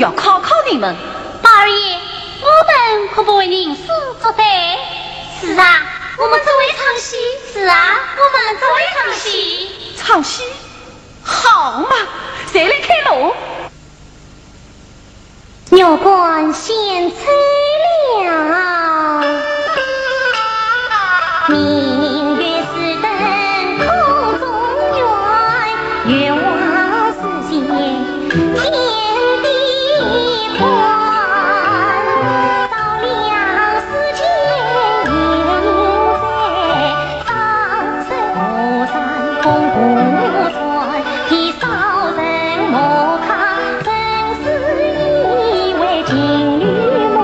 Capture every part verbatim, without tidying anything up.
要考考你们。宝二爷，我们可不会吟诗作对。是啊，我们只会唱戏。是啊，我们只会唱戏。唱戏？好嘛，谁来开锣？ 玉官献策了。明月似灯空中月，月华似线天地宽。照亮世间夜明灯，照射巫山空孤船。 天上人莫看，真是一位情侣梦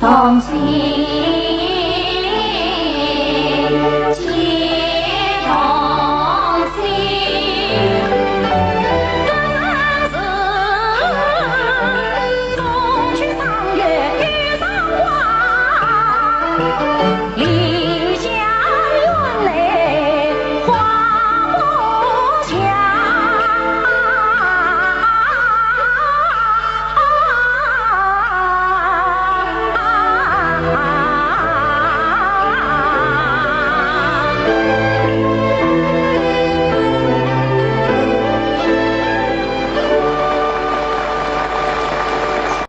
同心。